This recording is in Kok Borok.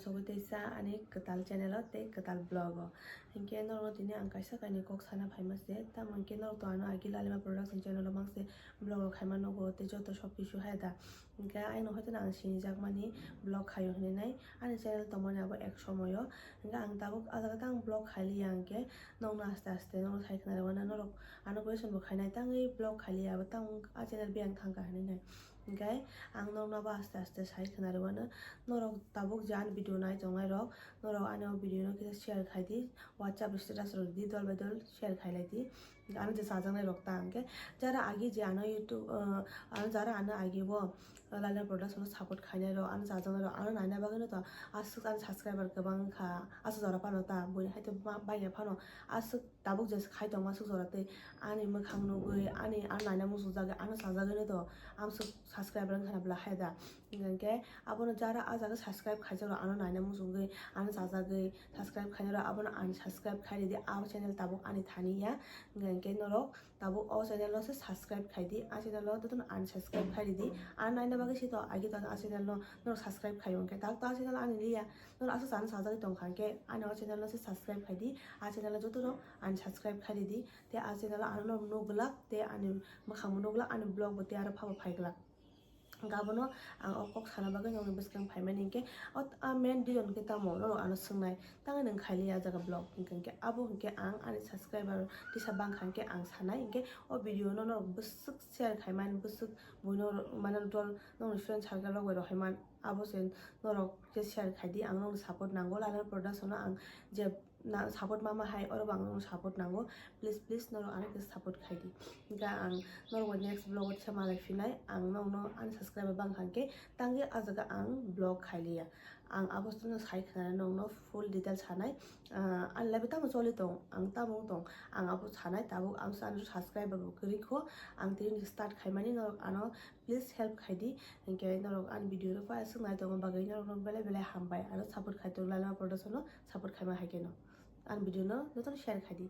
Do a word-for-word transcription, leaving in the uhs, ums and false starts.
Sogwi teisa ani kwtal channel o tei kwtal vlog o. Hinkhe norokno tini ang kaisa kainwi kok sana phaima se, tamo hinkhe norok to ano agi Lalima Production channel o mangse vlog rok khaima nogo tei joto sob kisu hai da. Hinkhe aino hoiteno ang sinijakmani vlog khaio hinwi nai ani channel tongmani abo ek somoyo. Hinkhe ang tabuk ah jaga tang vlog khailiya hinkhe nokno aste aste norok sai khna rwmano norok ano question bo khainai tangwi vlog khailiya abo tang ah channel biyang thangkha hinwi nai. Hinkhe ang norokno abo aste aste sai khna rwmano norok tabuk je ani video nai tongnai rok norok ani o video no kisa share khai di, WhatsApp status rok di dol bai dol share khai lai di. Ano je chajaknai rok ta hinkhe jara agi je ano YouTube, ah, ano jara ano agi bo Lalima Production no support khainai rok ano chajaknai rok ano naina bagwi no to aswk ani subscriber kwbang wngkha aswk jora phano ta buini hai to ma-, baiya phano aswk tabuk je khai tongma aswk jora tei ani mwkhang nugwi ani ano naina muchungjagwi ano chajagwi no to amswk subscriber wngkha na bwla hai da. Hinkhe abono jara ah jaga subscribe khaijak rok ano naina muchungwi ano chajagwi subscribe khainai rok abono unsubscribe khai ridi, ah channel tabuk ani thani ya. Hinkhe norok tabuk o channel no se subscribe khai di, ah channel no jotono unsubscribe khai ridi. Ano naina bagwi se to agi to ah channel no norok subscribe khai hinkhe tabuk to ah channel ani liya norok aswk chana sajagwi tongkha hinkhe ani o channel no se subscribe khai di, ah channel no jotono unsubscribe khai ridi. Tei ah channel o ano norok nukglak tei ani mwkhang bo nukglak ani vlog bo tei aro phabo phaiglak. Hinkhe abono ang o kok sana bagwi nokni bwskang phaimani hinkhe o a main reason khe tamo norok ano swngnai tangwi nwng khaili ah jaga vlog hinkhe hinkhe abo hinkhe ang ani subscriber tisa bangkha hinkhe ang sanai hinkhe o video no norok bwswk share khaimani bwswk buino mane dol nokni friend circle rok bai rohorman abo se norok khe share khai di ang nokni support nango Lalima Production no ang je na support ma ma hai oro bo ang nokno support nango please please norok ano khe support khai di. Hinkhe ang norok bai next vlog o tisa malai phinai ang nokno ani subscriber bangkha hinkhe tangwi ah jaga ang vlog khailiya ang abo no sai khna nokno full detail sanai. Ah, ani life tamo choli tong ang tamo wng tong ang abo sanai tabuk ang subscriber bo kwrwi kho ang tini start khaimani norok ano please help khai di. Hinkhe norok ani video no paya swk nai tongma bagwi norok no belai belai hambai ano support khai tong Lalima Production no support khaima hai khe no ani video no jotono share khai di.